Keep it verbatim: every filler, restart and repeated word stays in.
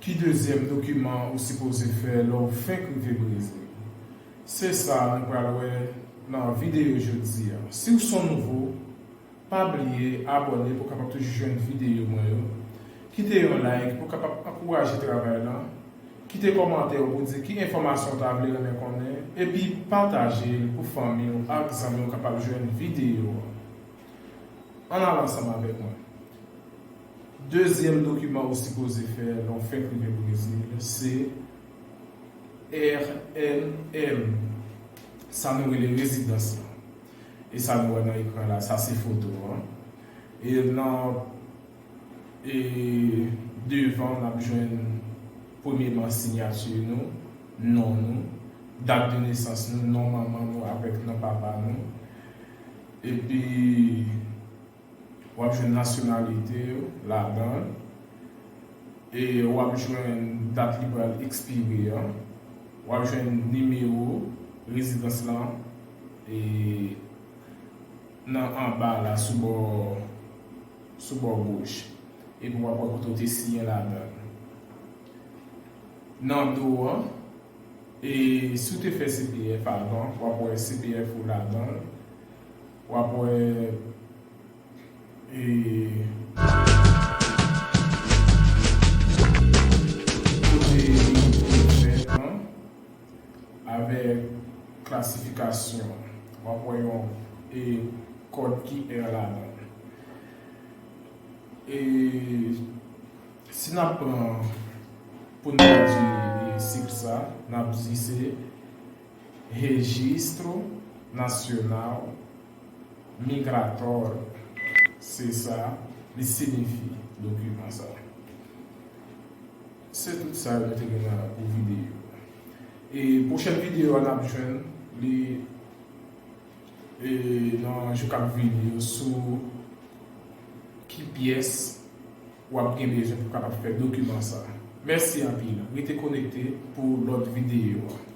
Ki dezyèm dokiman ou sipoze fè lè w fenk rive Brezil? Se sa nou pral wè nan videyo jodi a. Si w se yon nouvo, pa bliye abòne pou w kapab toujou jwenn videyo mwen yo. Kite yon like pou w kapab ankouraje travay la. Kite kòmantè w pou di ki enfòmasyon w ta vle renmen konnen. Epi pataje l pou fanmi w ak zanmi w kapab jwenn videyo a. Ann al ansanm avèk mwen. Dezyèm dokiman ou sipoze fè lè w fenk rive Brezil, se R N M. Sa nou rele rezidans lan. E sa nou wè nan ekran la, sa se foto an. E nan e devan, n ap jwenn premyeman siyati nou, non nou, dat de nesans nou, non manman nou avèk non papa nou. Epi, w ap jwenn nasyonalite w ladan l. E w ap jwenn dat li pral ekspire an. W ap jwenn nimewo rezidans lan e nan anba la sou bò, sou bò goch. Epi w ap wè kote w te siyen ladan l. Nan do an, e si w te fè C P F avan, w ap wè C P F ou ladan l. W ap wè e kote li fèt lan avèk klasifikasyon. W ap wè yon e kòd Q R ladan l. E si n ap pran pou n tradui e sik sa, n ap di se Registro Nacional Migratório, se sa li siyifi dokiman sa. Se tout sa yo nou te gen nan pou videyo. E pwochèn videyo a n ap jwenn li e nan jou k ap vini yo sou ki pyès w ap gen bezwen pou kapab fè dokiman sa. Mèsi anpil. Rete konekte pou lòt videyo a.